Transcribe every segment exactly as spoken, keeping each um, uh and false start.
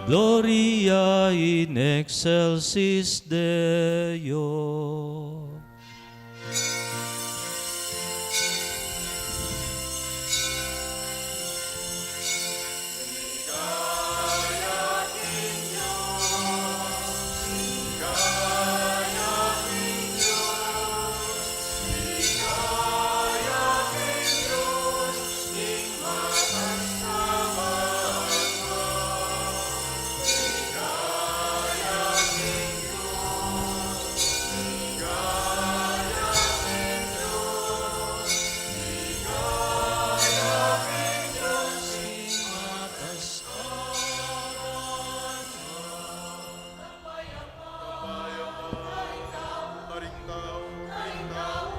Gloria in excelsis Deo. Karing tau, karing tau,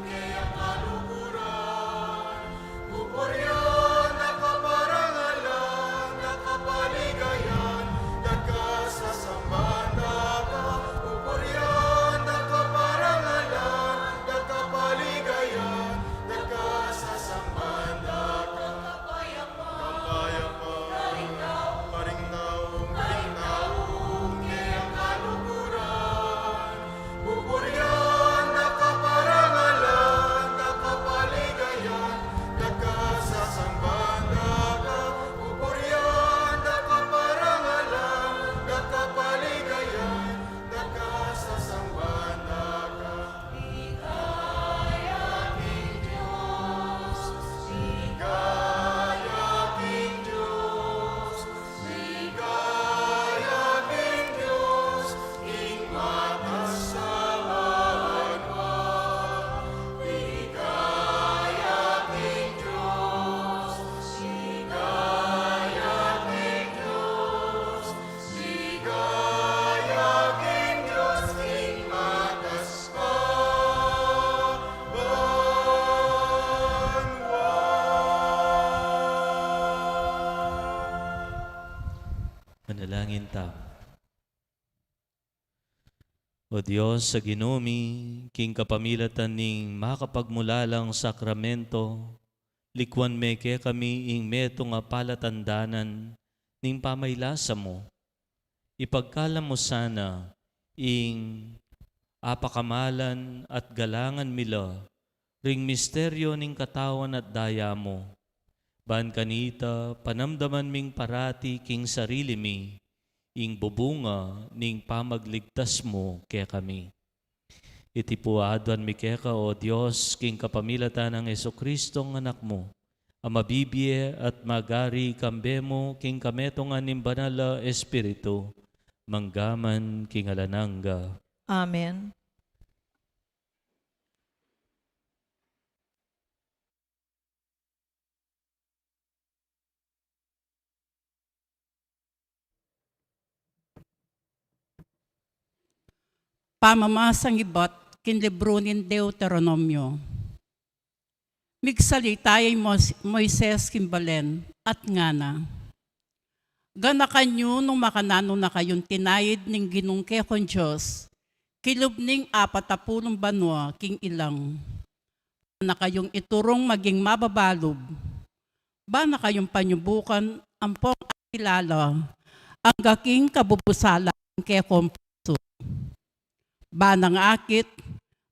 kayang kaluguran, pupurian, daka parangalan, daka paligayan, daka sasamban daka, pupurian, daka parangalan, daka paligayan, daka sasamban daka. Kapayapan, karing tau, karing tau, kayang kaluguran, pupurian, daka parangalan, daka paligayan, daka sasamban daka, pupurian, daka parangalan, daka paligayan, daka sasamban daka. Ligaya king Dios, ligaya king Dios, ligaya king Dios, king matas a banua. Ligaya king Dios, ligaya king Dios, ligaya king Dios, king matas a banua. Manalangin tamu. O Dios a Ginu mi, king kapamilatan ning makapagmulalang sakramento, likuan me kekami ing metung a palatandanan ning pamaylasa mu. Ipagkalam mu sana ing apakamalan at galangan mi la ring misteryo ning katawan at daya mu. Ban kanita, panamdaman ming parati king sarili mi ing bubunga ning pamagligtas mu kekami. Iti pu aduan mi keka, O Dios, king kapamilatan nang Jesucristo a Anak mu, a mabibie at magari kambe mu king kametungan ning Banal a Espiritu, mangga man king alang angga. Amen. Pamamasang ibat king libru ning Deuteronomio. Migsalita ya i Mos-, Moises king balen at ngana, ganakan yu nung makananu na kayung tinaid ning Ginung kekong Dios kilub ning apat a pulung banua king ilang. Ba na kayung iturung maging mababalub. Ba na kayung panyubukan ampong akilala angga king kabubusalan ning kekong pusu. Ba nang akit,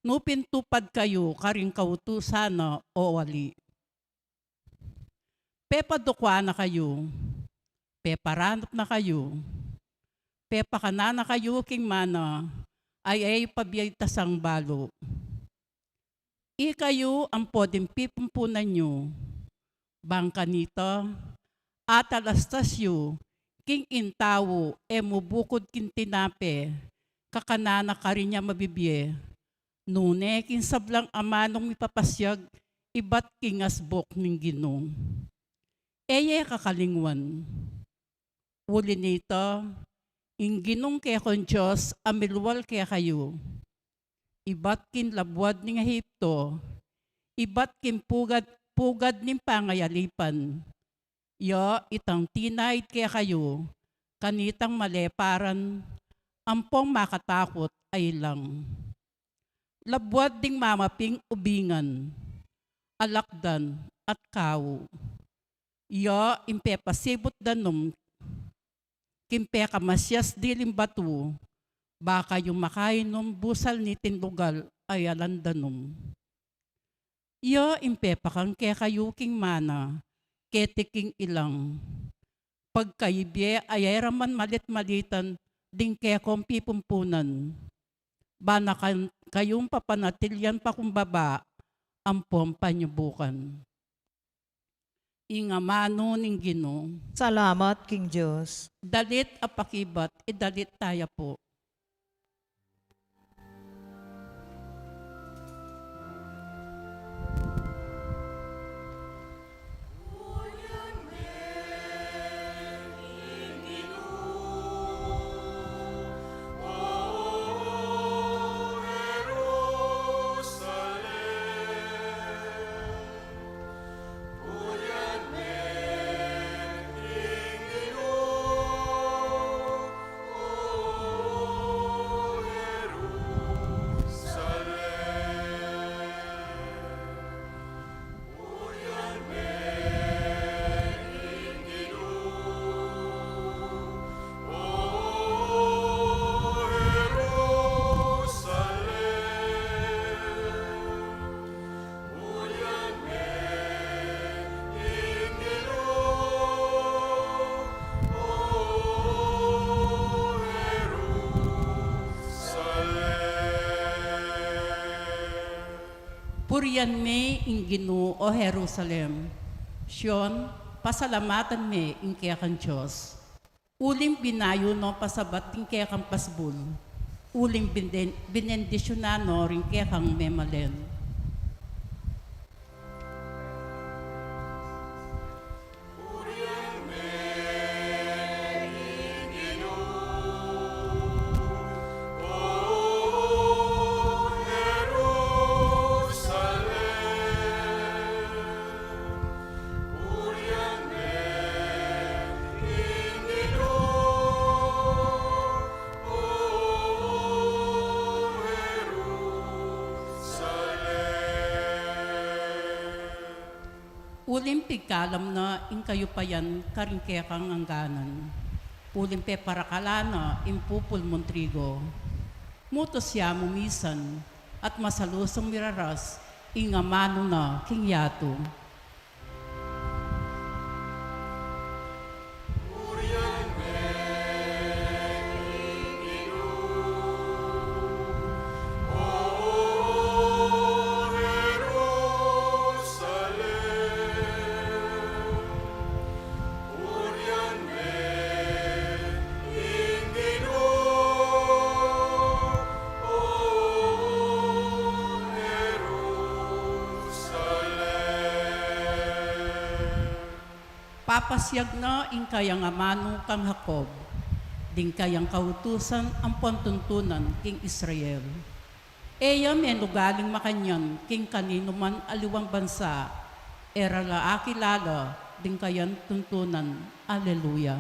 nu pin tupad kayu karing kautusan na o ali. Pepadukwa na kayu, peparanup na kayu, pepakanan na kayu king mana a e yu pabie itasang balu. Ikayu ampo ding pipumpunan yu, bang kanita, atalastas yu king ing tau e mu bukud king tinape, kakanan na karin ya mabibie, nune king sablang amanung mipapasiag ibat king asbuk ning Ginu. E ye kakalingwan. Uli nita, ing Ginung kekong Dios a milual kekayu ibat king labuad ning Egipto, ibat king pugad, pugad ning pangayalipan, ya itang tinaid kekayu kanitang maleparan ampong makatakut a ilang. Labuad ding mamaping ubingan, alakdan at kau. Ya ing pepasibut danum king pekamasias diling batu, ba kayu makainum busal niting lugal a yalan danum. Iya ing pepakan kekayu king mana keti king ilang pagkaibie a e ra man malit-malitan ding kekong pipumpunan. Ba na kan-, kayung papanatilian pakumbaba ampong panyubukan. Ing amanu ning Ginu. Salamat king Dios. Dalit a pakibat, idalit taya pu. Purian me ing Ginu, o Jerusalem. Sion, pasalamatan me ing kekang Dios. Uling binayu no pasabat ding kekang pasbul. Uling binen-, binendisyunan no ring kekang memalen. Uling pigkalam na ing kayupayan karing kekang angganan. Uling peparakalan na ing pupul mung trigo. Mutus ya mu misan, at masalusung miraras ing amanu na king yatu. Papasiag na ing kayang amanu kang Jacob, ding kayang kautusan ampon tuntunan king Israel. E ya menugaling makanyan king kaninuman aliwang bansa, e ra la akilala ding kayang tuntunan. Aleluya.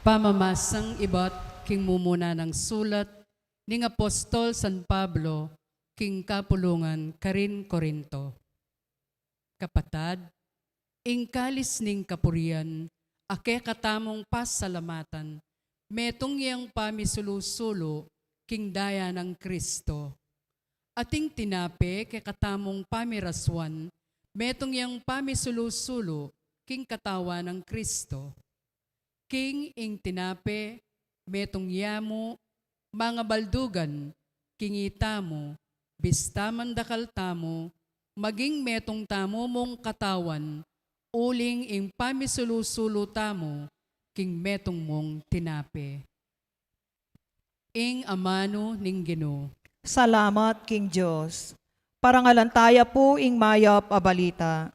Pamamasang ibat king mumuna nang sulat ning Apostol San Pablo king kapulungan karin Corinto. Kapatad, ing kalis ning kapurian a kekatamung pasalamatan, metung yang pamisulu-sulu king daya nang Kristo. At ing tinape kekatamung pamirasuan, metung yang pamisulu-sulu king katawan nang Kristo. King ing tinape, metung ya mu, mangabaldugan, kingi tamu, bista mandakal tamu, maging metung tamu mung katawan, uling ing pamisulu-sulu tamu, king metung mung tinape. Ing amanu ning Ginu. Salamat king Dios. Parangalan taya pu ing mayap a balita.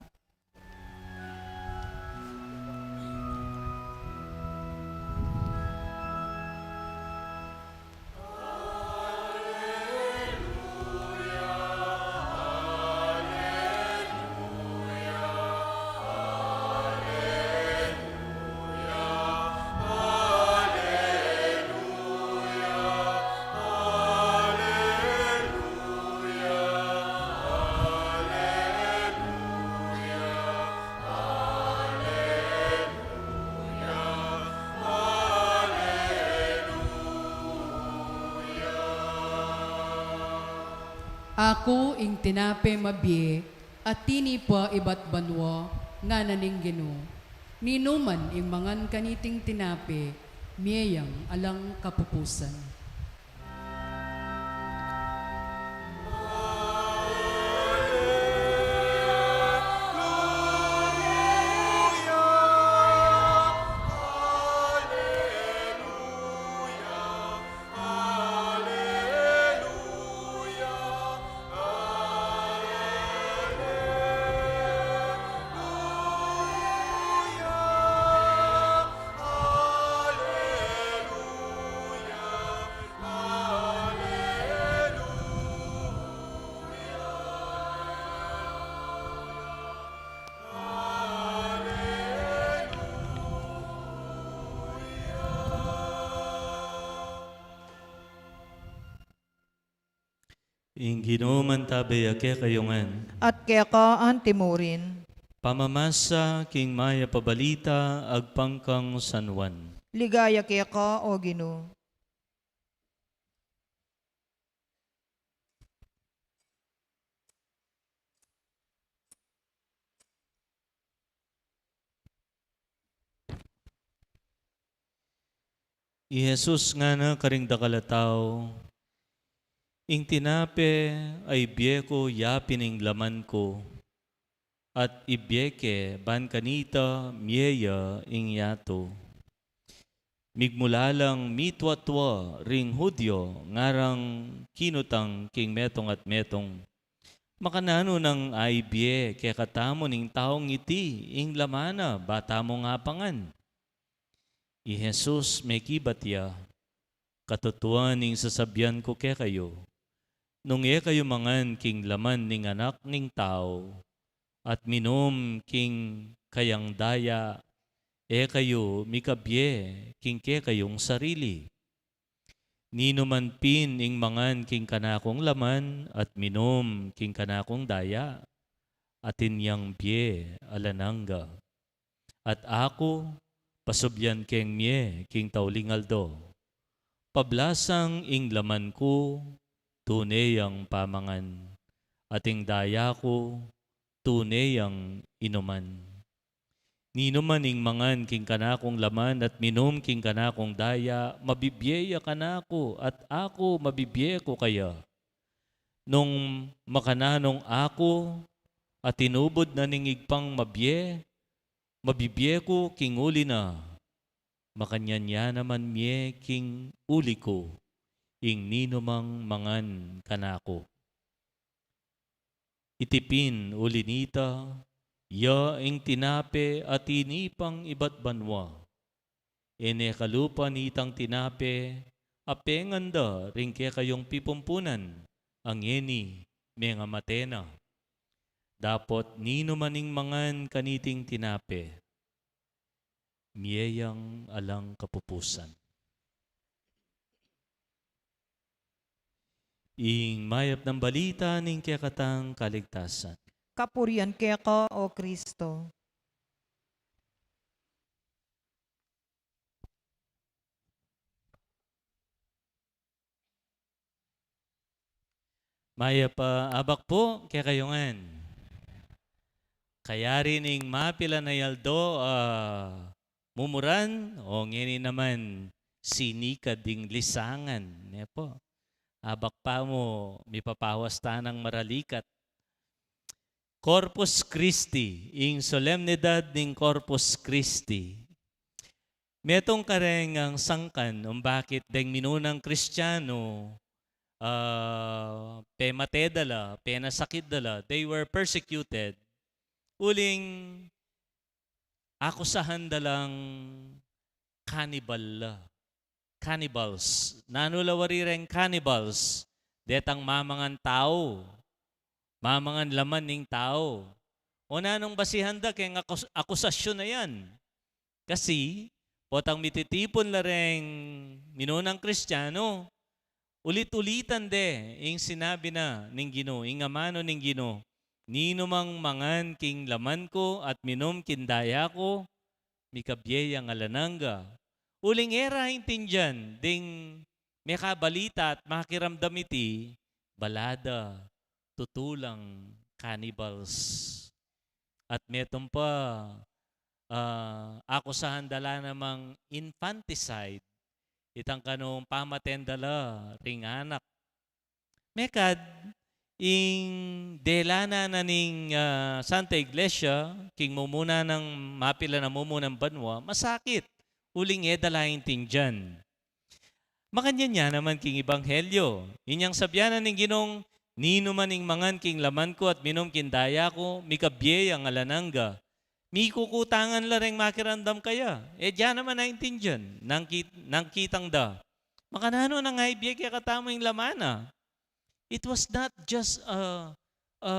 Aku ing tinape mabie a tinipa ibat banua, ngana ning Ginu. Ninuman ing mangan kaniting tinape, mie yang alang kapupusan. Ing Ginu mantabe ya kekayu ngan. At keka antimurin. Pamamasa king mayap a balita agpang kang San Juan. Ligaya keka, O Ginu. I Jesus ngana karing dakal a tau, ing tinape a ibie ku yapin ing laman ku, at ibie ke ban kanita mie ya ing yatu. Migmula lang mitwa-twa ring Judio ngarang kinutang king metung at metung, makananu nang aibie kekatamu ning taung iti ing laman na ba tamung apangan? I Jesus mekibat ya, katutuan ing sasabian ku kekayu, nung e kayu mangan king laman ning Anak ning Tau, at minum king kayang daya, e kayu mikabie king kekayung sarili. Ninuman pin ing mangan king kanakung laman at minum king kanakung daya, atin yang bie alang angga. At aku, pasublian keng mie king tauling aldo. Pablasang ing laman ku, tune yang pamangan, at ing daya ku, tune yang inuman. Ninuman ing mangan king kanakung laman at minum king kanakung daya, mabibie ya kanaku, at aku mabibie ku kaya. Nung makananung aku, at inubud na ning Ibpang mabie, mabibie ku king uli na, makanyan ya naman mie king uli ku, ing ninumang mangan kanaku. Iti pin uli nita, ya ing tinape a tinipang ibat banua. E ne kalupa nitang tinape a pengan da ring kekayung pipumpunan, a ngeni mengamate na. Dapot ninuman ing mangan kaniting tinape, mie yang alang kapupusan. Ing mayap nang balita ning kekatang kaligtasan. Kapurian keka, O Kristo. Mayap a abak pu kekayu ngan. Kayari ning mapilan a aldo, ah, mumuran, o ngeni naman sinikad ing lisangan, ne po. Abak pa mu, mipapawas tanang maralikat. Corpus Christi, ing solemnidad ning Corpus Christi. Metung kareng sangkan kung bakit deng minunang Kristiano, ah, pemate da la, penasakit da la, they were persecuted. Uling akusahan da lang cannibal la. Cannibals. Nanu la wari reng cannibals? Detang mamangan tau. Mamangan laman ning tau. O nanung basihan da keng akus-, akusasyun a yan? Kasi, potang mititipun la reng minunang Kristiano, ulit-ulitan de ing sinabi na ning Ginu, ing amanu ning Ginu, "Ninumang mangan king laman ku at minum king daya ku, mikabie yang alang angga." Uling e ra aintindian ding mekabalita at makiramdam iti, bala da tutu lang cannibals. At metung pa, ah, akusahan da la namang infanticide, itang kanung pamaten da la ring anak. Mekad, ing dela na na ning, ah, Santa Iglesia, king mumuna nang mapilan a mumunang banua, masakit. Uling e da la aintindian. Makanyan ya naman king Ebanghelyo. Inyang sabyan na ning Ginung, "Ninuman ing mangan king laman ku at minum king daya ku, mikabie yang alang angga." Mikukutangan la reng makiramdam kaya. E, dian naman naintindian, nang kit-, nang kitang da. Makananu nang ibie kekatamu ing laman na? It was not just a, a,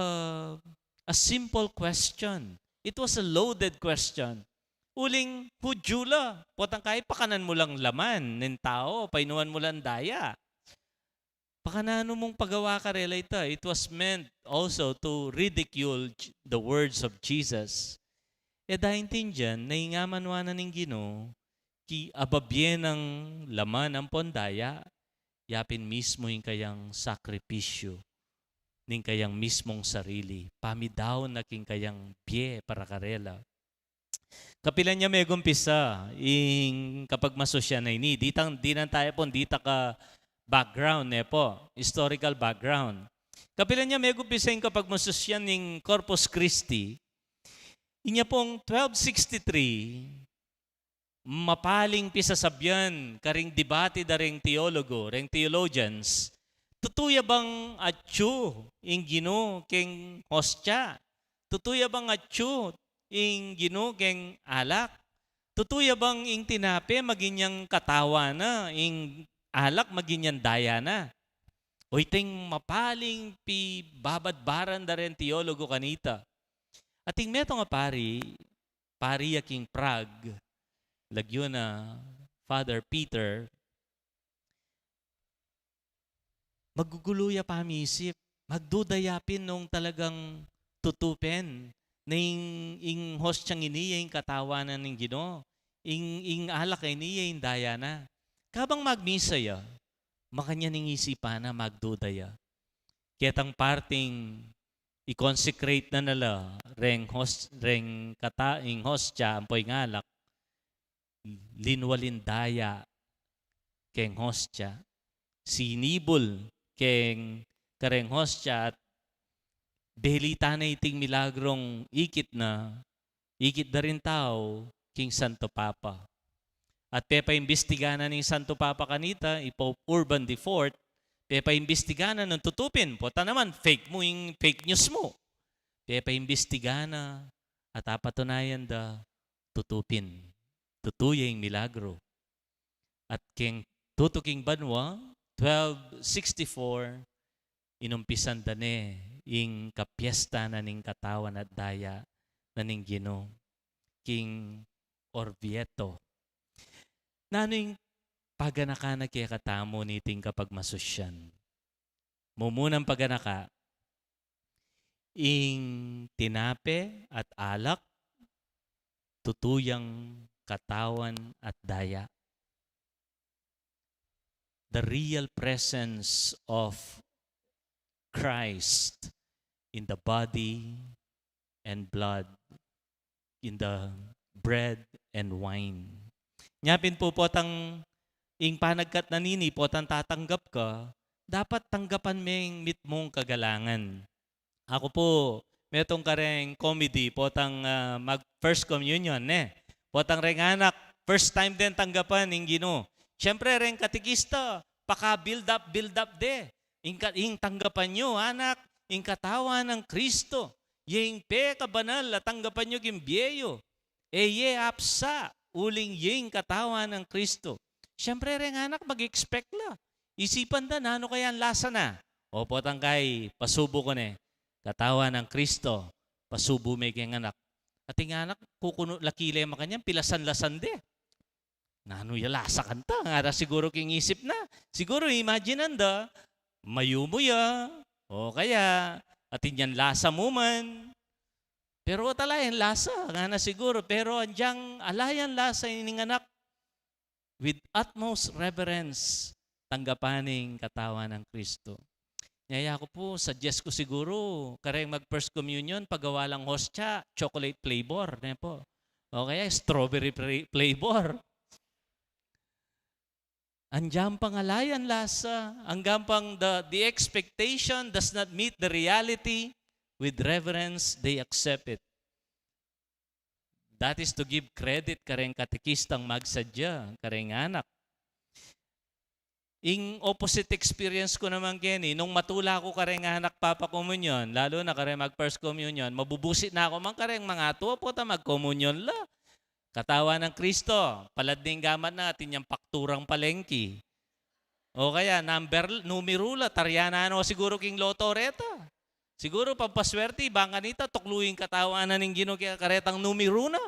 a simple question. It was a loaded question. Uling Hudyu la, potang kai pakanan mu lang laman ning tau, painuman mu lang daya. Pakananu mung pagawa karela ita? It was meant also to ridicule J-, the words of Jesus. E da intindian na ing amanwa na ning Ginu, ki ababie nang laman ampon daya, yapin mismu ing kayang sakripisyu, ning kayang mismung sarili, pamidaun na king kayang bie para karela. Kapilan ya megumpisa ing kapagmasusyan a ini? Ditang, dinan taya pung dita ka background, ne po? Historical background. Kapilan ya megumpisa ing kapagmasusyan ning Corpus Christi? Inya pung twelve sixty-three, mapaling pisasabyan karing debate da reng teologo, reng theologians, tutu ya bang atyu ing Ginu keng hostya? Tutu ya bang atyu ing Ginu keng alak? Tutu ya bang ing tinape maging yang katawan na, ing alak maging yang daya na? O iting mapaling pibabadbaran da reng teologo kanita. Ating metung a pari, pari ya king Prague, lagyu na Father Peter, magugulu ya pamisip, magduda ya pin nung talagang tutu pin na ing, ing hostyang ini ya ing katawan na ning Ginu, ing, ing alak a ini ya ing daya na. Kabang magmisa ya, makanyan ing isipan na, magduda ya. Ketang parting i-consecrate na na la reng hos-, reng kata-, ing hostya ampo ing alak, linwal ing daya keng hostya, sinibul keng kareng hostya at delitan na iting milagrung ikit na, ikit da ring tau king Santo Papa. At pepaimbestigan na ning Santo Papa kanita, i Pope Urban the fourth, pepaimbestigan na nung tutu pin, pota naman, fake mu ing fake news mu. Pepaimbestigan na, at apatunayan da, tutu pin. Tutu ya ing milagro. At keng tutu king banua, twelve sixty-four, inumpisan da ne ing kapiesta na ning katawan at daya na ning Ginu, king Orvieto. Nanu ing paganaka na kekatamu niting kapagmasusyan? Mumunang paganaka, ing tinape at alak, tutu yang katawan at daya. The real presence of Christ in the body and blood, in the bread and wine. Nya pin pu, potang ing panagkat na nini, potang tatanggap ka, dapat tanggapan me ing mitmung kagalangan. Aku pu, metung kareng comedy, potang, ah, mag First Communion, ne? Potang reng anak, first time den tanggapan ing Ginu. Siyempre, reng katekista, paka-build up, build up de. Ing ka-, ing tanggapan yu, anak, ing katawan nang Kristo. Ye ing pekabanal a tanggapan yu king bie yu. E ye apsa, uling ye ing katawan nang Kristo. Siyempre, reng anak, mag-expect la. Isipan da, nanu kaya ing lasa na? O, potang kai, pasubu ku ne, katawan nang Kristo, pasubu me keng anak. Ating anak, kukunu, laki le makanyan, pilasan-lasan de. Nanu ya lasa kanta? Ngara siguru king isip na. Siguru, imaginan da, mayumu ya. O kaya, atin yang lasa mu man. Pero ala yang lasa, ngana siguru. Pero andiang ala yang lasa ining anak, with utmost reverence, tanggapan ing katawan nang Kristo. Nya, yaku pu, suggest ku siguru, kareng mag First Communion, pagawa lang hostia, chocolate flavor, ne pu? O kaya, strawberry fla-, flavor. Andiang pang ala yang lasa, andiang pang the, the expectation does not meet the reality, with reverence, they accept it. That is to give credit kareng katekistang magsadya, kareng anak. Ing opposite experience ku naman keni, nung matula ku kareng anak papakomunyon, lalu na kareng mag First Communion, mabubusit na ku man kareng mangatua, pota magkomunyon la. Katawan nang Kristo, palad ning gamat na, atin yang pakturang palengki. O kaya, number, numeru la, tarya na no siguru king loto reta. Siguru, pampaswerti, bang kanita, tuklu ing katawan na ning Ginu kaya karetang numeru na.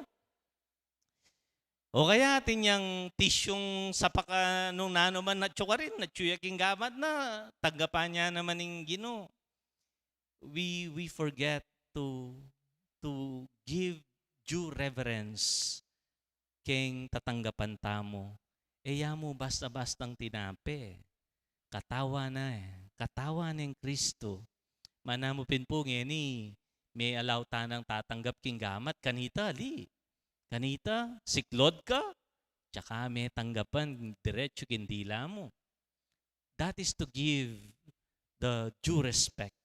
O kaya, atin yang tisyung sapaka nung nanu man, natsu karin, natsu ya king gamat na, tanggapan ya naman ning Ginu. We, we forget to, to give due reverence keng tatanggapan tamu. E ya mu basta-bastang tinape. Katawan na e. Katawan neng Kristo. Mana mu pin pu ngeni, me-allow tanang tatanggap king gamat. Kanita, ali. Kanita, siklod ka, tsaka me tanggapan diretsu king dila mu. That is to give the due respect.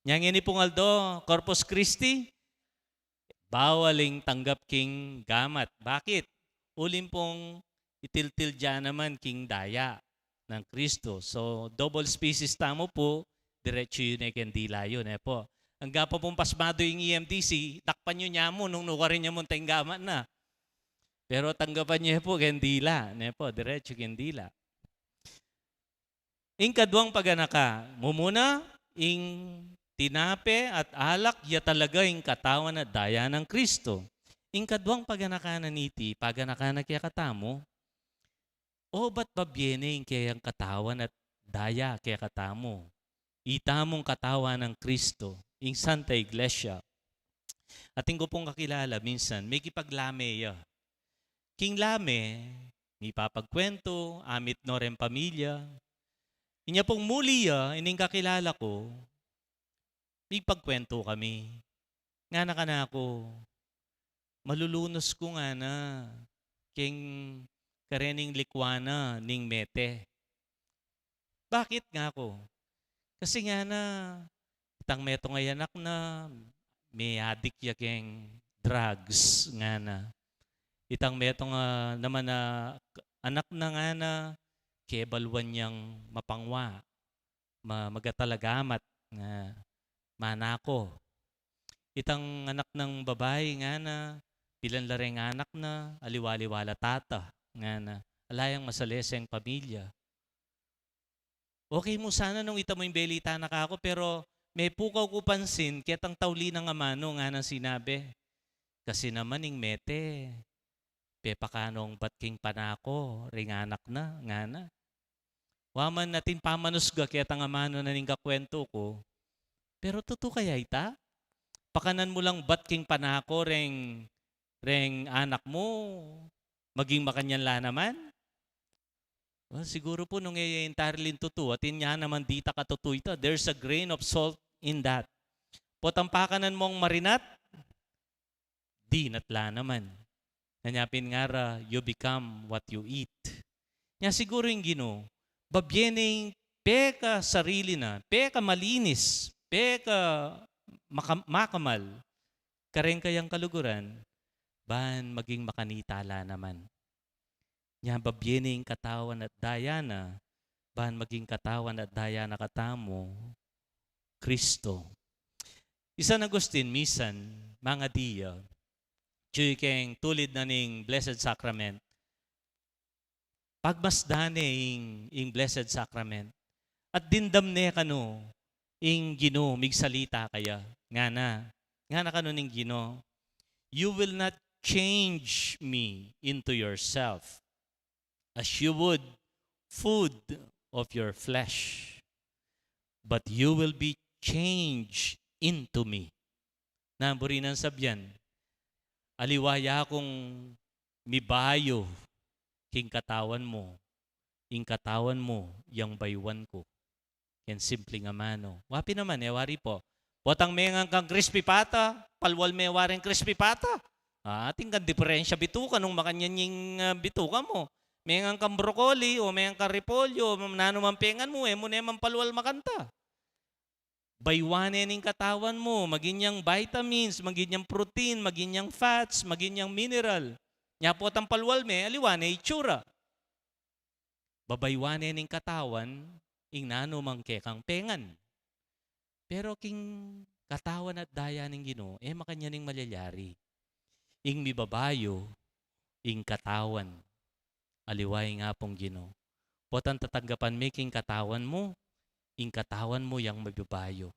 Nya ngeni pung aldo, Corpus Christi, bawal ing tanggap king gamat. Bakit? Uling pung itiltil ya naman king daya nang Kristo. So, double species tamu pu, diretsu yu ne keng dila yu, ne pu? Angga pa pung pasmadu ing E M D C, dakpan yu ne mu nung nukarin ya mu ing gamat na. Pero tanggapan ye pu keng dila, ne pu? Diretsu keng dila. Ing kaduang paganaka, mumuna, ing tinape at alak, ya talaga ing katawan at daya nang Kristo. Ing kaduang paganaka na niti, paganaka na kekatamu, obat babie ne ing keyang katawan at daya kekatamu. Itamung katawan nang Kristo, ing Santa Iglesia. Atin ku pung kakilala, minsan, mekipaglame ya. King lame, mipapagkwentu, amit no reng pamilya. Inya pung muli ya, ining kakilala ku, mipagkwentu kami. Ngana kanaku, malulunus ku ngana, keng karening likwan na ning mete. Bakit, ngaku? Kasi ngana, itang metung a anak na, me-addict ya keng drugs, ngana. Itang metung a naman a anak na, ngana, kebaluan yang mapangwa, ma-, magatala gamat, nga manako. Itang anak nang babai, ngana, pilan la reng anak na, aliwa-aliwa la tata, ngana, ala yang masaleseng pamilya. Okay mu sana nung ita mu ing belita na kaku, pero mepukaw ku pansin ketang tauli nang amanu, ngana sinabi. Kasi naman ing mete, pepakanung bat king panako reng anak na, ngana. Wa man atin pamanusga ketang amanu na ning kakwentu ku, pero tutu kaya ita? Pakanan mu lang bat king panako reng, reng anak mu, maging makanyan la naman? Well, siguru pu nung e ya entirely tutu, atin ya naman dita katutu ita. There's a grain of salt in that. Potang pakanan mung marinat, dinat la naman. Nya pin ngara, "You become what you eat." Nya siguru ing Ginu, babie ne ing peka sarili na, peka malinis, peka maka-, makamal, kareng kayang kaluguran, ban maging makanita la naman. Nya babie ne ing katawan at daya na, ban maging katawan at daya na katamu, Kristo. I San Agustin misan, mangadi ya, atyu keng tulid na ning Blessed Sacrament, pagmasdan ne ing, ing Blessed Sacrament. At dimdam ne kanu ing Ginu, migsalita kaya. Ngana, ngana kanu ning Ginu, "You will not change me into yourself, as you would food of your flesh, but you will be changed into me." Na, buri nang sabyan, aliwa ya kung mibayu king katawan mu, ing katawan mu yang bayuan ku. Ken simpling amanu. Wa pin naman, e wari pu, potang mengan kang crispy pata, palual me wareng crispy pata. Ah, atin kang diperensya bituka nung makanyan ing, ah, bituka mu. Mengan kang broccoli, o mengan kang repolyo, o nanu mang pengan mu, e mu ne man palual makanta. Bayuan ne ning katawan mu, maging yang vitamins, maging yang protein, maging yang fats, maging yang mineral. Nya potang palual me, aliwa ne itsura. Babayuan ne ning katawan ing nanu mang kekang pengan. Pero king katawan at daya ning Ginu, e makanyan ing malyayari. Ing mibabayu, ing katawan. Aliwa ing Apung Ginu. Potang tatanggapan me king katawan mu, ing katawan mu yang mibabayu.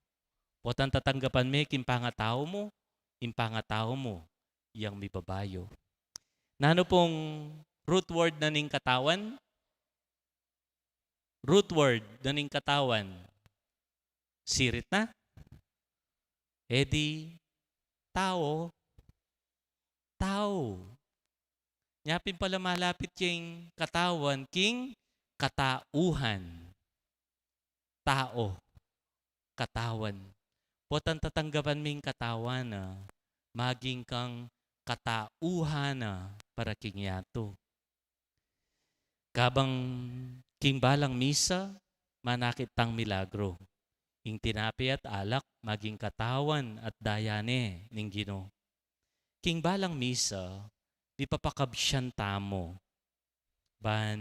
Potang tatanggapan me king pangatau mu, ing pangatau mu yang mibabayu. Nanu pung root word na ning katawan? Root word na ning katawan. Sirit na? E di, tau. Tau. Nya pin pala malapit king katawan, king katauhan. Tau. Katawan. Potang tatanggapan me ing katawan na, maging kang katauhan na para king yatu. Kabang king balang misa, manakit tang milagru. Ing tinape at alak, maging katawan at daya ne ning Ginu. King balang misa, mipapakabsian tamu. Ban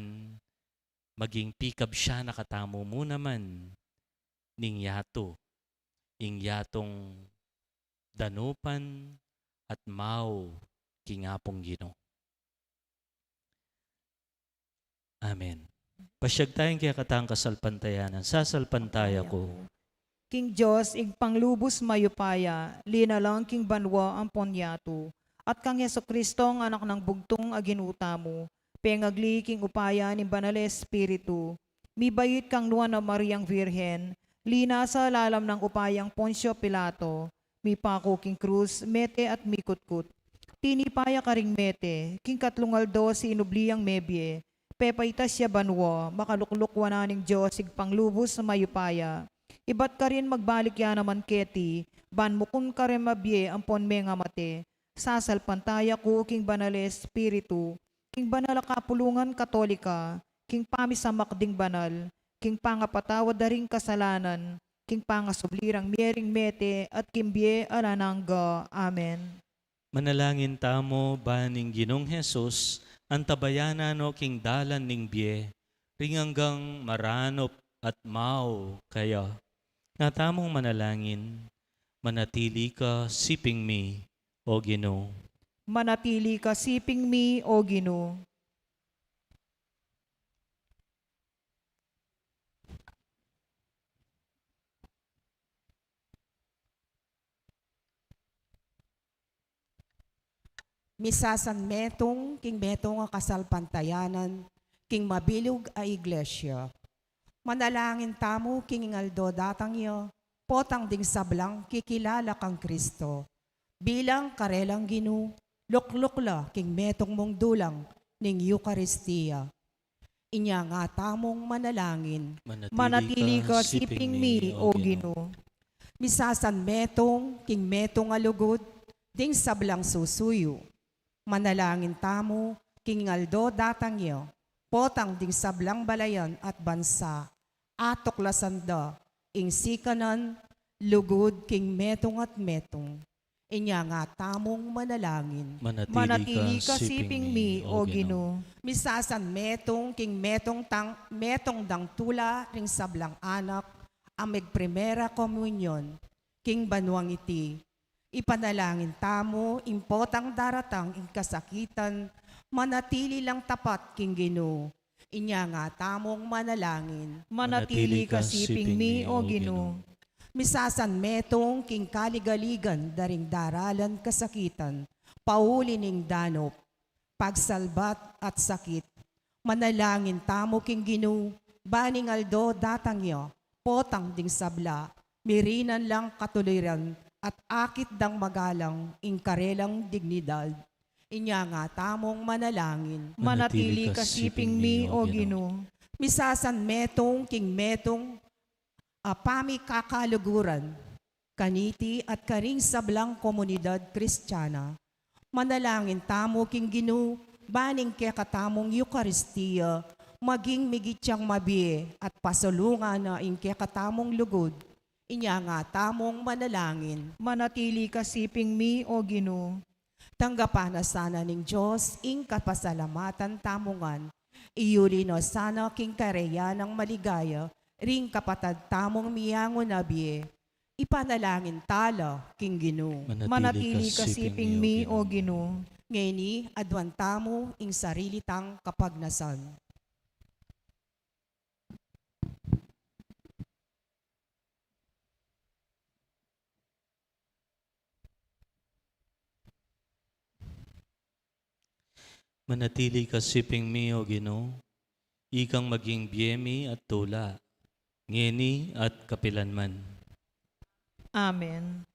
maging pikabsian na katamu mu naman ning yatu, ing yatung danupan at mau king Apung Ginu. Amen. Pasiag tayang kekatang kasalpantayanan. Sasalpantaya ku king Dios, Ibpang lubus mayupaya, linalang king banua ampon yatu, at kang Jesucristo, a Anak nang bugtung a Ginu tamu, pengagli king upaya ning Banal Espiritu, mibait kang Nuan a Mariang Virgen, linasa lalam nang upayang Poncio Pilato, mipaku king krus, mete at mikutkut. Tinipa ya karing mete, king katlung aldo sinubli yang mebie, pepaitas ya banua, makalukluk wanan ning Dios Ibpang lubus mayupaya. Ibat karin magbalik ya naman keti, ban mukun karing mabie ampon mengamate. Sasalpantaya ku king Banal Espiritu, king banal a kapulungan Katolika, king pamisamak ding banal, king pangapatawad da ring kasalanan, king pangasubli rang mie ring mete, at king bie alang angga. Amen. Manalangin tamu, ban ing Ginung Jesus, antabayanan no king dalan ning bie, ring anggang maranup at mau kaya. Nga tamung manalangin, manatili ka siping mi, O Ginu. Manatili ka siping mi, O Ginu. Misasan metung king metung a kasalpantayanan king mabilug a iglesia. Manalangin tamu king ing aldo datang ya, potang ding sablang kikilala kang Kristo bilang karelang Ginu, lukluk la king metung mung dulang ning Eukaristia. Inya nga tamung manalangin. Manatili ka siping mi, O Ginu. Misasan metung king metung a lugud ding sablang susuyu. Manalangin tamu king aldo datang ya, potang ding sablang balayan at bansa, atuklasan da ing sikanan, lugud king metung at metung. Inya nga tamung manalangin. Manatili ka siping mi, O Ginu. Misasan metung king metung tang, metung dang tula ring sablang anak a megprimera komunyon king banuang iti. Ipanalangin tamu ing potang daratang ing kasakitan, manatili lang tapat king Ginu. Inya nga tamung manalangin. Manatili ka siping mi, O Ginu. Misasan metung king kaligaligan da ring daralan kasakitan, pauli ning danup, pagsalbat at sakit. Manalangin tamu king Ginu, ban ing aldo datang ya, potang ding sabla, mirinan lang katuliran at akit dang magalang ing karelang dignidad. Inya nga tamung manalangin. Manatili ka siping mi, O Ginu. Misasan metung king metung a pamikakaluguran kaniti at karing sablang komunidad Kristiana. Manalangin tamu king Ginu, ban ing kekatamung Eukaristia maging migit yang mabie at pasulungan na ing kekatamung lugud. Inya nga tamung manalangin. Manatili ka siping mi, O Ginu. Tanggapan na sana ning Dios ing kapasalamatan tamu ngan. Iyuli na sana king kareya nang maligaya ring kapatad tamung miyangu na bie. Ipanalangin tala king Ginu. Manatili ka siping mi, O Ginu. Ngeni, aduan tamu ing sarili tang kapagnasan. Manatili ka siping mi, O Ginu, ikang maging bie mi at tula, ngeni at kapilanman. Amen.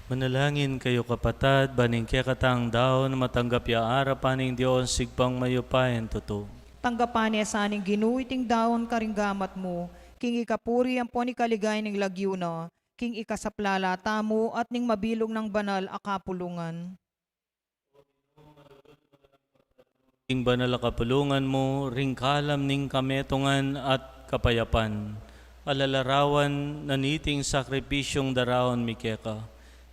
Manalangin kayu, kapatad, ban ing kekatang daun matanggap ya arapan ning Dios, Ibpang mayupayang tutu. Tanggapan ne sa ning Ginu iting daun karing gamat mu, king ikapuri ampon ikaligaya ning lagyu na, king ikasaplala tamu at ning mabilug nang banal a kapulungan. Ing banal a kapulungan mu, ring kalam ning kametungan at kapayapan, alalarawan na niting sakripisyung daraun mi keka,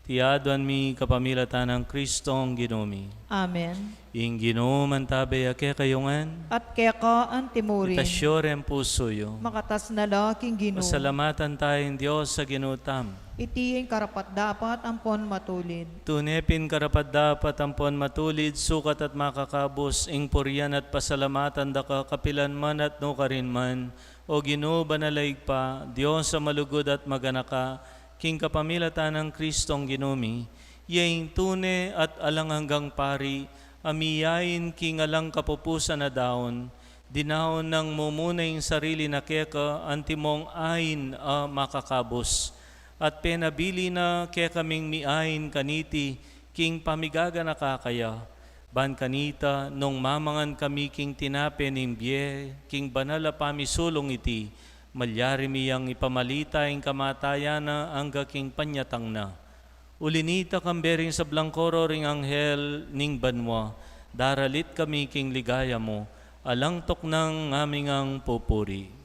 iti aduan mi kapamilatan nang Kristong Ginu mi. Amen. Ing Ginu mantabe ya kekayu ngan. At keka antimurin. Itas yu ring pusu yu. Makatas na la king Ginu. Pasalamatan taya ing Dios a Ginu tamu. Iti ing karapat-dapat ampon matulid. Tune pin karapat-dapat ampon matulid, sukat at makakabus, ing purian at pasalamatan da ka kapilan man at nukarin man, O Ginu, banal a Ibpa, Dios a malugud at maganaka, king kapamilatan nang Kristong Ginu mi, iya ing tune at alang anggang pari, a miyain king alang kapupusan a daun, dinaun nang mumuna ing sarili na keka antimong ain a makakabus, at penabili na kekaming miain kaniti king pamigaganaka kaya, ban kanita nung mamangan kami king tinape ning bie king banal a pamisulung iti, malyari mi yang ipamalita ing kamatayan na angga king panyatang na. Uli nita, kambe ring sablang koro ring anghel ning banua, daralit kami king ligaya mu, alang tuknang ngaming pupuri.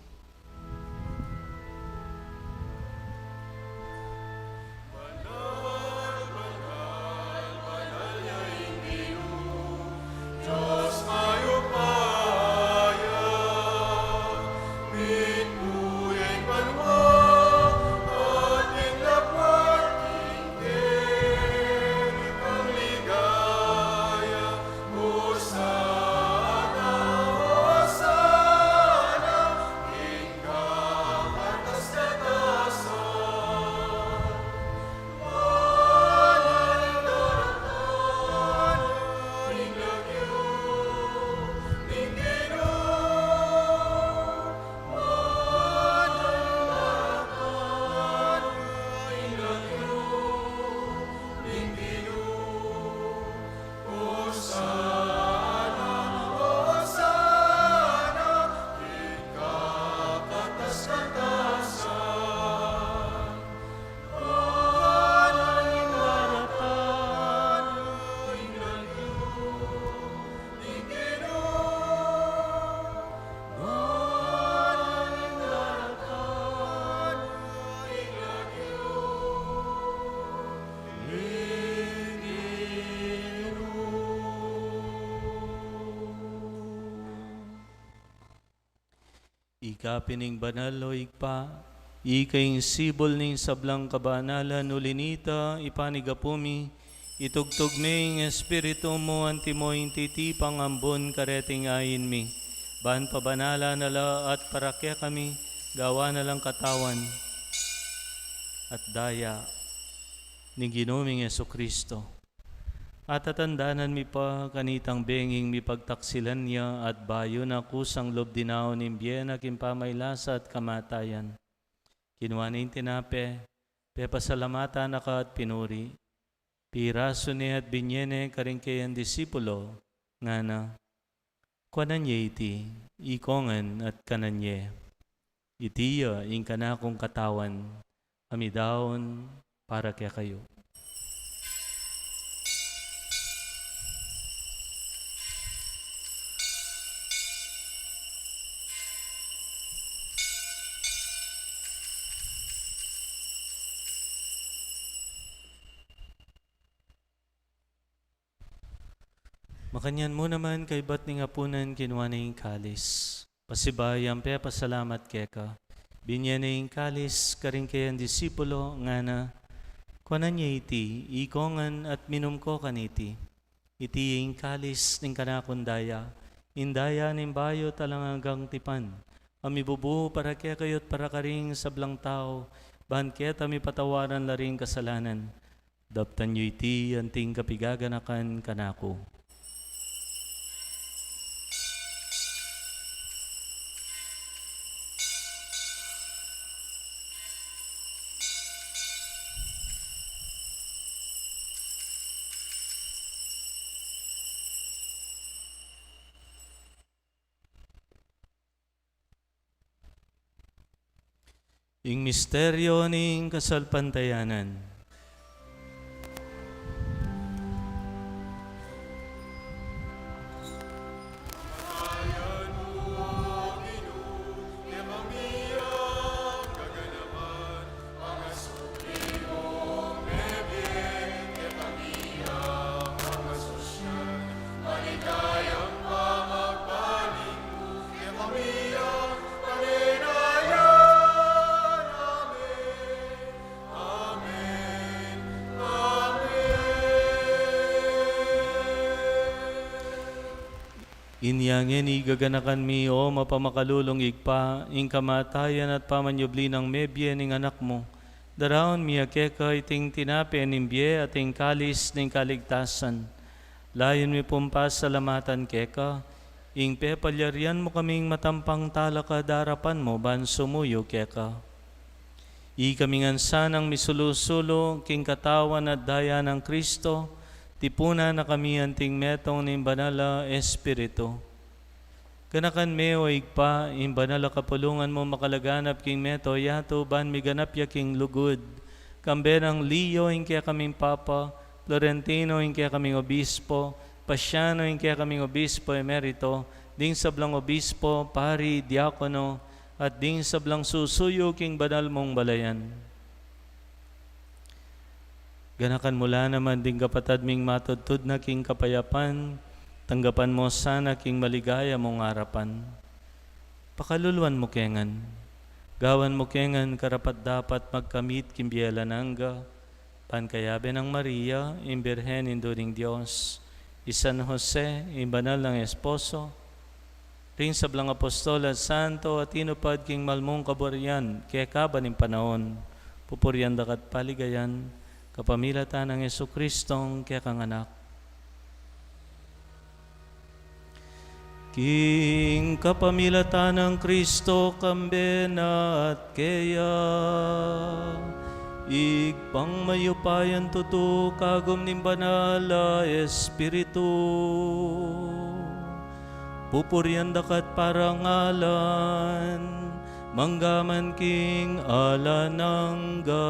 Ika pin ing banal, o Ibpa, ika ing sibul ning sablang kabanalan, uli nita, ipanigapu mi, itugtug me ing Espiritu mu antimo ing titipang ambun kareting ain mi, ban pabanalan na la at para kekami, gawan na lang katawan at daya ning Ginu ming Jesucristo. At tatandanan mi pa kanitang benging mipagtaksilan ya at bayu na kusang lub dinaun ing bie na king pamaylasa at kamatayan. Kinua ne ing tinape, pepasalamatan na ka at pinuri, pirasu ne at binye ne karing kayang disipulo, ngana: Kuanan ye iti, ikongan at kanan ye. Iti ya ing kanakung katawan, a midaun para kekayu. Makanyan mu naman kaybat ning apunan, kinua ne ing kalis. Pasibayu yang pepasalamat keka, binye ne ing kalis karing kayang disipulo, ngana: Kuanan ye iti, ikongan at minum ko kaniti. Iti ing kalis ning kanakung daya, ing daya ning bayu at alang anggang tipan, a mibubu para kekayu at para karing sablang tau, ban keta mipatawaran la ring kasalanan. Daptan yu iti anting kapigaganakan kanaku. Ing misteryo ning kasalpantayanan. Inya ngeni gaganakan mi, o mapamakalulung Ibpa, ing kamatayan at pamanyubli nang mebie ning Anak mu. Daraun mi ya keka iting tinape ning bie at ing kalis ning kaligtasan. Layun mi pung pasalamatan keka, ing pepalyarian mu kaming matampang talakad king arapan mu ban sumuyu keka. Ikami ngan sanang misulu-sulu king katawan at daya nang Kristo, tipunan na kami anting metung ning Banal a Espiritu. Ganakan me, o Ibpa, ing banal a kapulungan mu makalaganap king mabilug a yatu ban miganap ya king lugud. Kambe nang Leo ing kekaming Papa, Florentino ing kekaming Obispo, Pasiano ing kekaming Obispo Emerito, ding sablang Obispo, Pari, Diakono, at ding sablang susuyu king banal mung balayan. Ganakan mu la naman ding kapatad ming matudtud na king kapayapan, tanggapan mu sana king maligaya mung arapan. Pakaluluan mu ke ngan, gawan mu ke ngan karapat-dapat magkamit king bie alang angga, ban kayabe nang Maria, ing Birhen Indu ning Dios, i San Jose, ing banal nang esposo, ring sablang apostol at santo a tinupad king malmung kaburian keka ban ing panaun, pupurian daka at paligayan, kapamilatan nang Jesucristong kekang Anak. King kapamilatan nang Kristo, kambe na at keya, Ibpang mayupayang tutu, kagum ning Banal a Espiritu, pupurian daka at parangalan, mangga man king alang angga.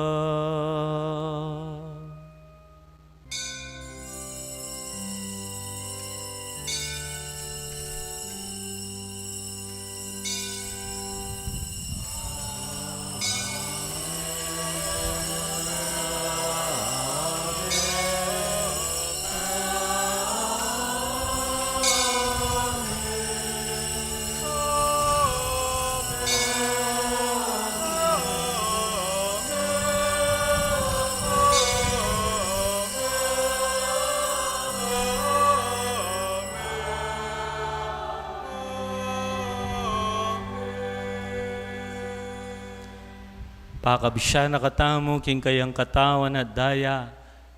Pakabsian na katamu king kayang katawan at daya,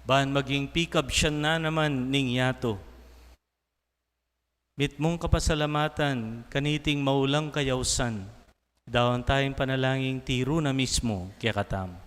ban maging pikabsian na naman ning yatu. Mitmung kapasalamatan kaniting maulang kayausan, daun taya ing panalangin tiru na mismu kekatamu.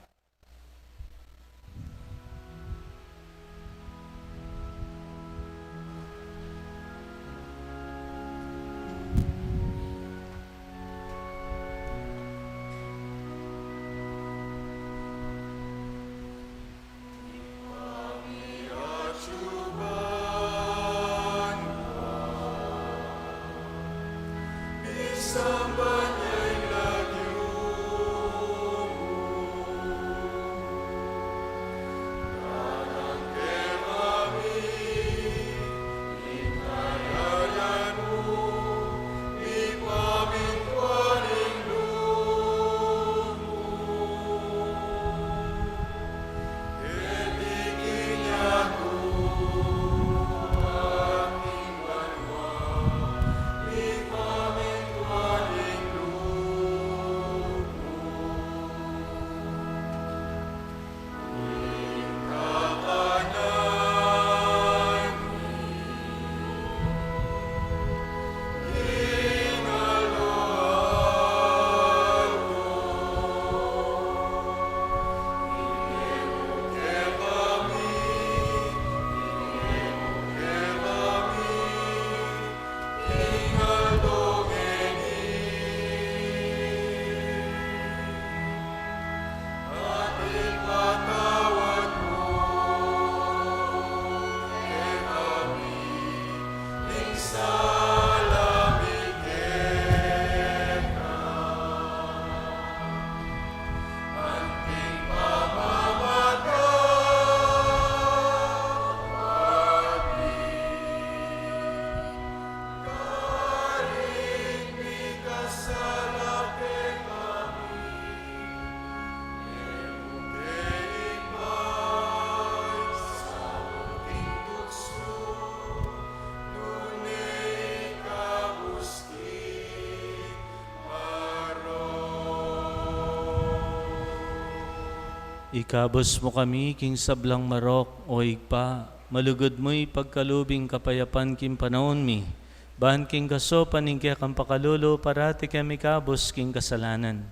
Ikabus mu kami king sablang marok, O Ibpa, malugud mu ipagkalub ing kapayapan king panaun mi, ban king kasaupan ning kekang pakalulu, parati kami ikabus king kasalanan,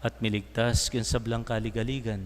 at miligtas king sablang kaligaligan,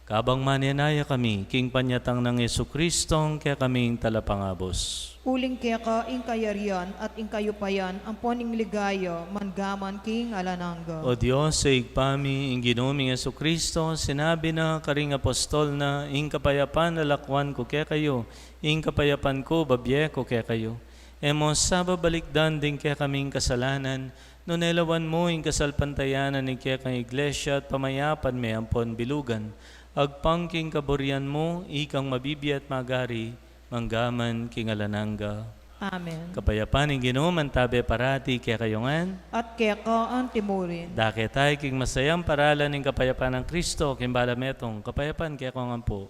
kabang manenaya kami king panyatang nang Jesucristo, ing kekaming Talapangabus. Uling keka ing kayarian at ing kayupayan ampon ing ligaya, mangga man king alang angga. O Dios, Ibpa mi, ing Ginu ming Jesucristo, sinabi na karing apostol na, "Ing kapayapan lakwan ku kekayu, ing kapayapan ku bibie ku kekayu." E mu sa babalikdan ding kekaming kasalanan, nune lawan mu ing kasalpantayanan ning kekang Iglesia at pamayapan me ampon bilugan, agpang king kaburian mu, ikang mabibie at magari, mangga man king alang angga. Amen. Kapayapan ning Ginu mantabe parati kekayu ngan. At keka antimurin. Dake tamu king masayang paralan ning kapayapan nang Kristo, king balang metung, kapayapan kekayu ngan pu.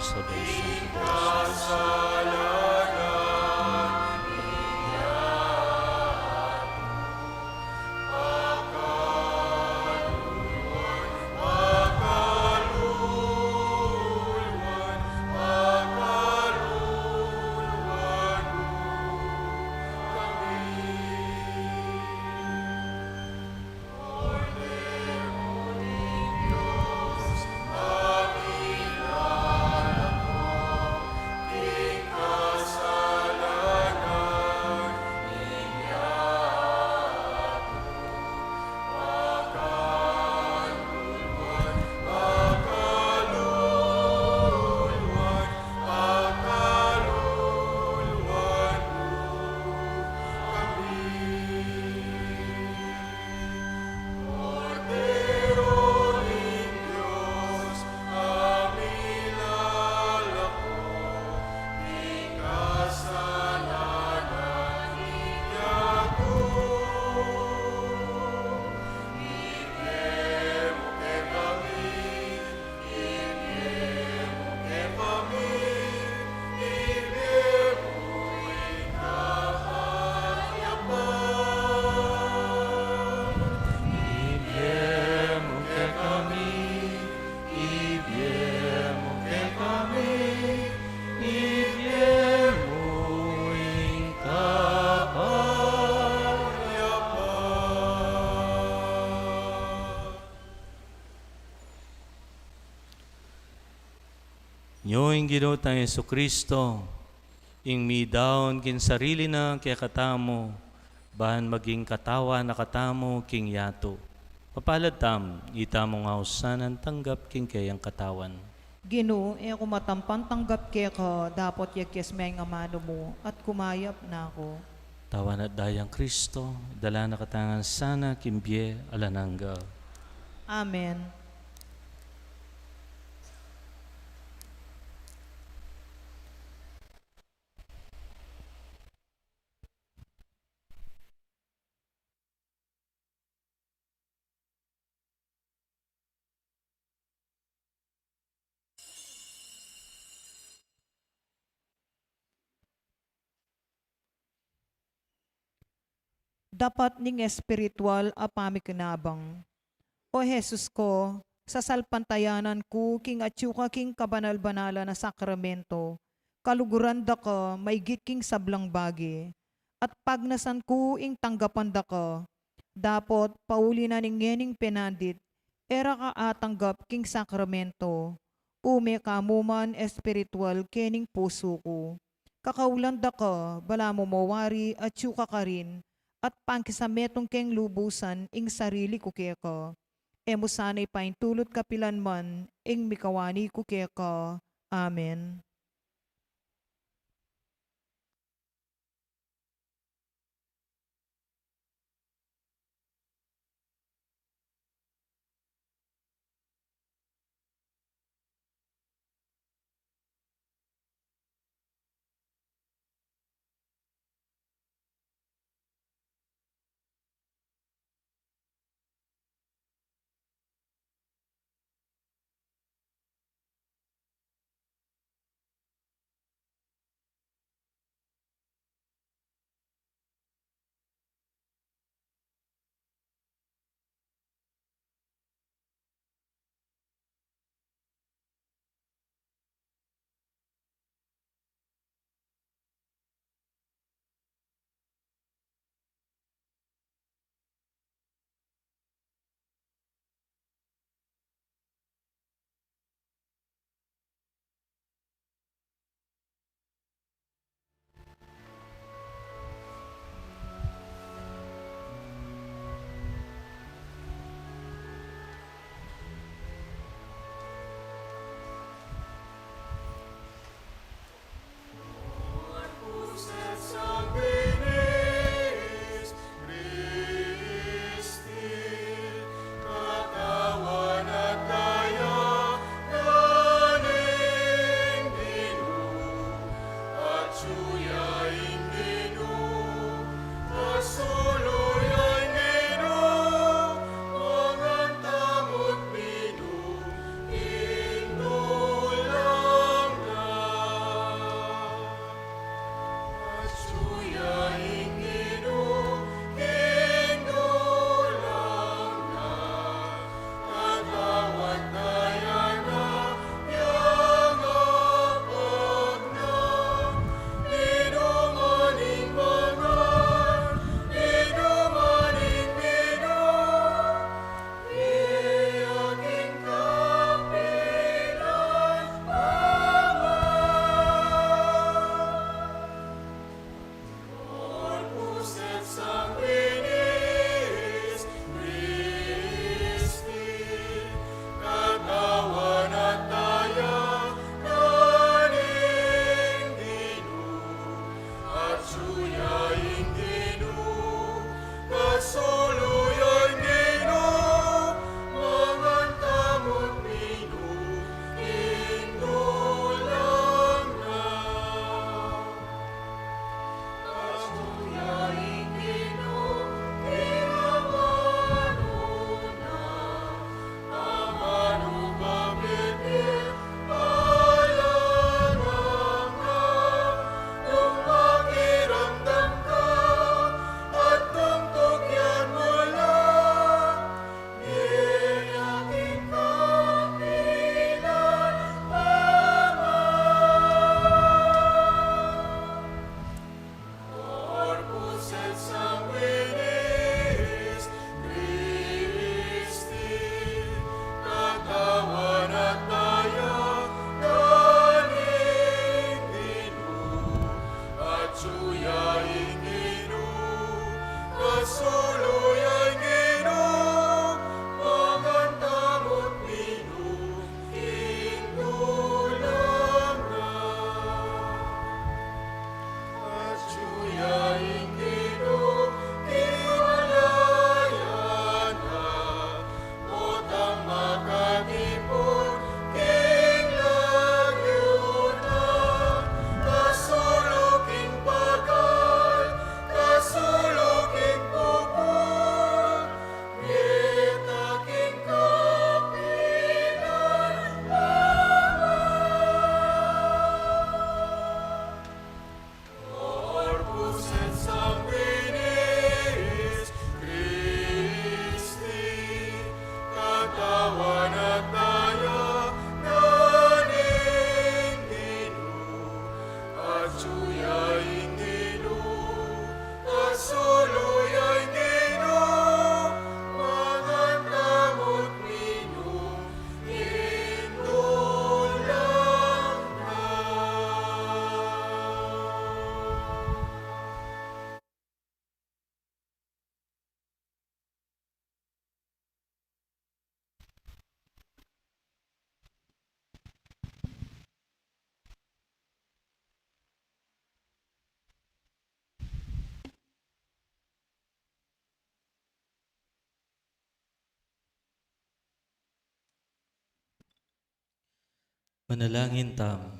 Spirit, Spirit of Christ, salvation to those who Nyo ing Ginu tang Jesucristo, ing midaun king sarili na kekatamu, ban maging katawan na katamu king yatu. Mapalad tamu, itamu nga ausan a tanggap king keyang katawan. Ginu, e ku matampan tanggap keka, dapot yagkas me ing amanu mu, at kumayap na ku. Katawan at dayang Kristo, idala na katamu ngan sana king bie alang angga. Amen. Dapat ning espiritual a pamikinabang. O Jesus ko, sasalpantayanan ku king atyu ka king kabanal-banalan a sakramento, kaluguran da ka maigit king sablang bage, at pagnasan ku ing tanggapan da ka, dapot pauli na ning ngening penandit, e ra ka atanggap king sakramento. Ume ka mu man espiritual kening pusu ku. Kakaulan da ka, balamu mo wari atyu ka karin, at pangkisametung keng lubusan ing sarili ku keka. E mu sana ipaintulut kapilan man ing mikawani ku keka. Amen. Manalangin tamu.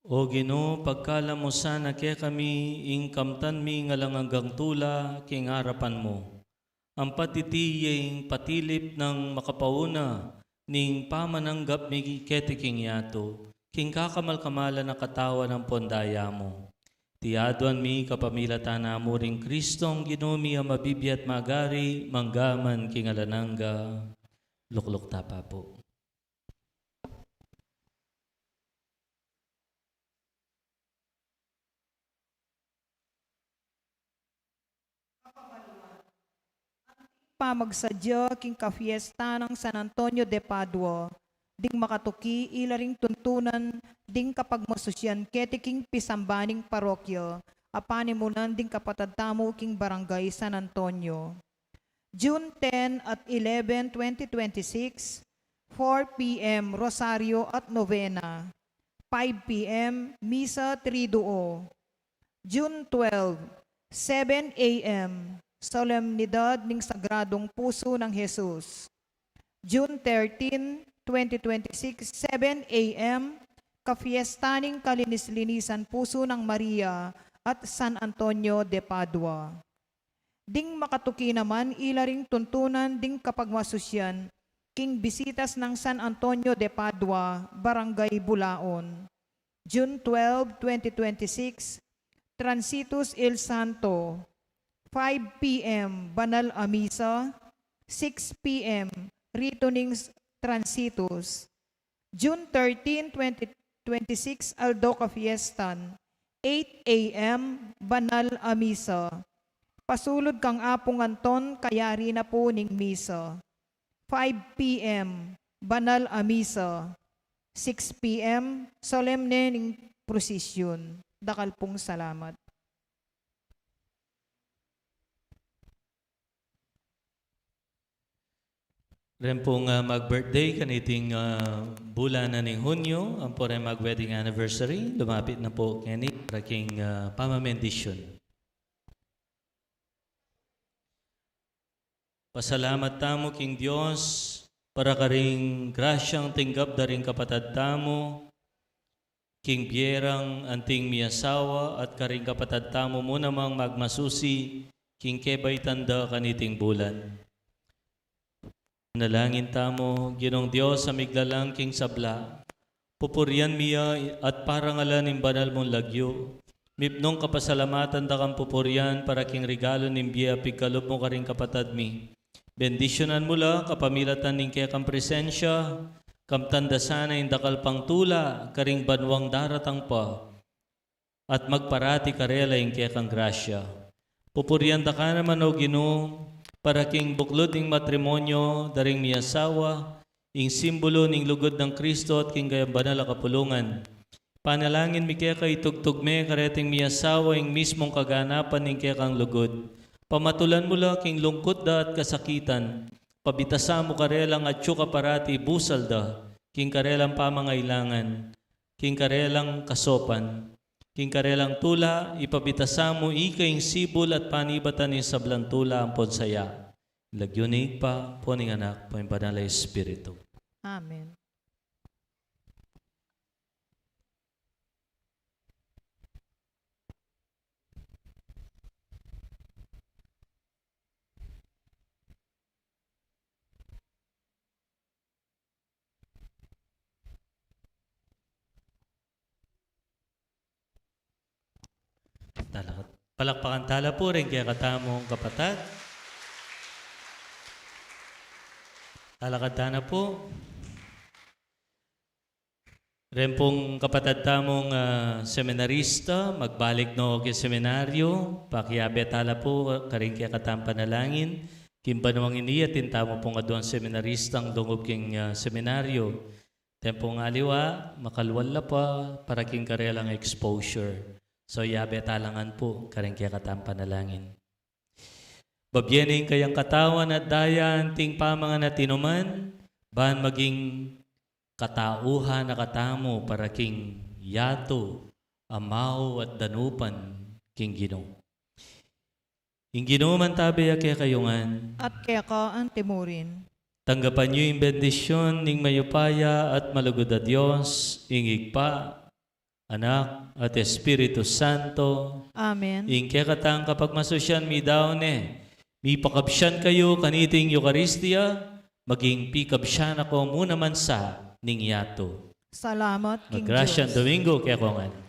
O Ginu, pagkalam mu sana kekami ing kamtan mi ing alang anggang tula king arapan mu. Ampat iti ya ing patilip nang makapauna ning pamananggap mi keti king yatu, king kakamal-kamalan a katawan ampon daya mu. Iti aduan mi kapamilatan na mu ring Kristong Ginu mi a mabibie at magari, mangga man king alang angga. Lukluk ta pa pu. Pamagsadya king kafiesta nang San Antonio de Padua, ding makatuki ila ring tuntunan ding kapagmasusian keti king pisamba ning parokya a panimunan ding kapatad tamu king Barangay San Antonio. June ten at eleven, twenty twenty-six, four p.m. Rosario at Novena, five p.m. Misa Triduo. June twelve, seven a.m., Solemnidad ning Sagradong Puso ng Jesus. June thirteen, twenty twenty-six, seven a.m., Kafiesta ning Kalinis-linisan Puso ng Maria at San Antonio de Padua. Ding makatuki naman ila ring tuntunan ding kapagmasusian king bisitas nang San Antonio de Padua, Barangay Bulaon. June twelve, twenty twenty-six, Transitus el Santo, five p.m. Banal a Misa, six p.m. Rito ning Transitus. June thirteen, twenty twenty-six, Aldo Kafiestan, eight a.m. Banal a Misa. Pasulud kang Apung Anton, kayari na pu ning Misa. Five p.m. Banal a Misa. Six p.m. Solemne ning Prosisyun. Dakal pung salamat. Ren pung, ah, mag-birthday kaniting, ah, bulan na ning Hunyo, ampo ren mag-wedding anniversary, lumapit na pu keni para king, ah, pamamendisyon. Pasalamat tamu king Dios para karing grasyang tinggap da ring kapatad tamu, king bie rang anting miasawa at karing kapatad tamu mu namang magmasusi king kebaitan da kaniting bulan. Manalangin tamu. Ginung Dios a miglalang king sabla, pupurian mi ya at parangalan ing banal mung lagyu. Mipnung kapasalamatan da kang pupurian para king regalo ning bie a pigkalub mu karing kapatad mi. Bendisyunan mu la kapamilatan ning kekang presensya, kamtan da sana ing dakal pang tula karing banuang daratang pa, at magparati karela ing kekang grasya. Pupurian da ka naman, O Ginu, para king buklud ning matrimonyo da ring miasawa, ing simbulu ning lugud nang Kristo at king kayang banal a kapulungan. Panalangin mi keka, itugtug me kareting miasawa ing mismung kaganapan ning kekang lugud. Pamatulan mu la king lungkut da at kasakitan. Pabitasan mu karelang atyu ka parati busal da king karelang pamangailangan, king karelang kasopan, king karelang tula, ipabitasa mu ika ing sibul at panibatan ning sablang tula ampon saya. Lagyu ning Ibpa, ampo ning Anak, ampo ning Banal a Espiritu. Amen. Talakad. Palakpakan tala pu ring kekatamung kapatad. Talakad tana pu. Ren pung kapatad tamung, ah, seminarista, magbalik no king seminaryo, pakiabe tala pu karing kekatang panalangin, king banuang ini atin tamu pung aduang seminaristang lungub king, ah, seminaryo. Tempong aliwa, makalwal la pa, para king karelang exposure. So, yabe tala ngan pu karing kekatang panalangin. Babie ne ing kayang katawan at daya anting pamangan at inuman, ban maging katauhan na katamu para king yatu a mau at danupan king Ginu. Ing Ginu mantabe ya kekayu ngan. At keka antimurin. Tanggapan yu ing bendisyun ning mayupaya at malugud a Dios, ing Ibpa, Anak, at Espiritu Santo. Amen. Ing kekatang kapagmasusyan midaun ne, mipakabsyan kayu kaniting Eukaristia, maging pikabsyan na ko mu naman sa ning yatu. Salamat king Magrasyang Dios. Domingo kekongan.